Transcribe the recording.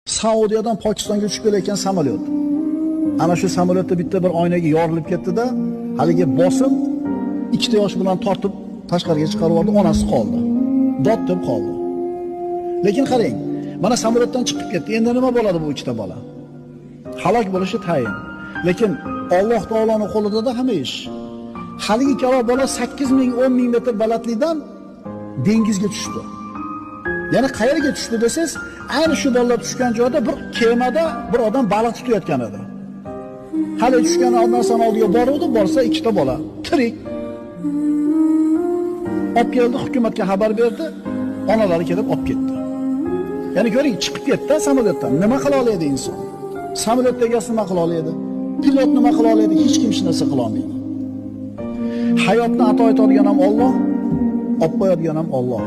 Saudiyadan Pokistonga uchib kelayotgan samolyot. Ana shu samolyotda bitta bir oynaga yorilib ketdi-da, haligi bosim ikkita yosh bilan tortib tashqariga chiqarib yubordi, onasi qoldi. Dod deb qoldi. Lekin qarang, mana samolyotdan chiqib ketdi. Endi nima bo'ladi bu ikkita bola? Halok bo'lishi tayin. Lekin Alloh taoloning qo'lida hamma ish. Haligi ikkala bola 8 ming, 10 ming metr balandlikdan dengizga tushdi. Ya'ni qayerga tushdi desangiz, ayni shu bolalar tushgan joyda bir kemada bir odam baliq tutayotgan edi. Hali tushgan narsani oldiga boruvdi, borsa ikkita bola tirik. Olib keldi, hukumatga xabar berdi, onalari kelib olib ketdi. Ya'ni ko'ring, chiqib ketdi samolyotdan. Nima qila oladi inson? Samolyot egasi nima qila oladi? Pilot nima qila oladi? Hech kim hech narsa qila olmaydi. Hayotni ato etadigan ham Alloh, olib qo'yadigan ham Alloh.